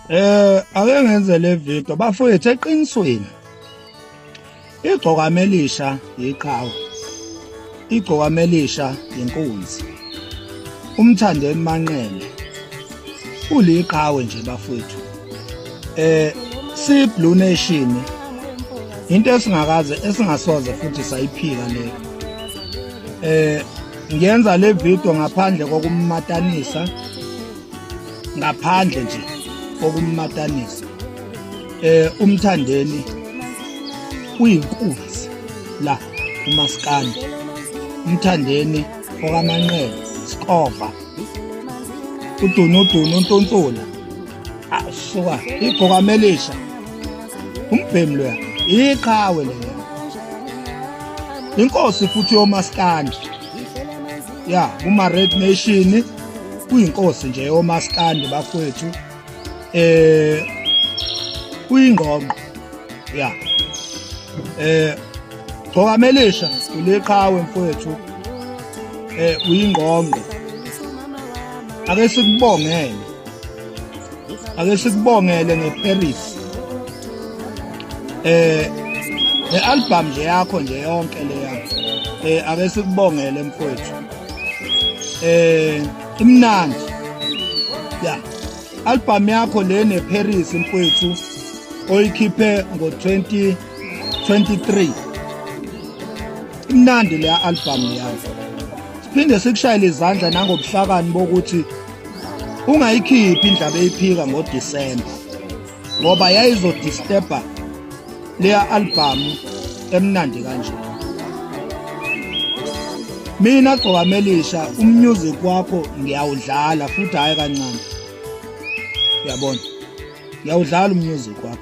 Ake ngenze le video bafowethu, eqinisweni igcokama elisha yiqhawe, igcokama elisha yinkunzi. UMthandeni Manqele uliqhawe nje bafowethu. Si Blue Nation into esingakaze esingasoze futhi sayiphika leyo. Ngiyenza le video ngaphandle kokumatanisa, ngaphandle nje kokumatanisa. UMthandeni uyinkunzi la umaskandi, uMthandeni okaManqele Skova, uDunudunu uNtuntula, asuka igqokamelisha umbhemi loya, iqhawe leya, inkosi futhi yomaskandi ya kuma Red Nation, kuyinkosi nje yomaskandi bafowethu. Uyingqongqo ya gqokamelisha, uliqhawe mfowethu, uyingqongqo. Ake sikubongele, ake sikubongele ngeParis, le album nje yakho nje yonke leya. Ake sikubongele mfowethu, imnandi ya album yakho le neParis mfowethu, oyikhiphe ngo-2023. Imnandi leya album yakho. Siphinde sikushayele izandla nangobuhlakani bokuthi ungayikhiphi indlaba eyiphika ngoDisemba, ngoba yayizodisturba leya album emnandi kanje. Mina Gcokamelisha, umusic wakho ngiyawudlala futhi, hayi kancane, uyabona, ngiyawudlala umusic wakho.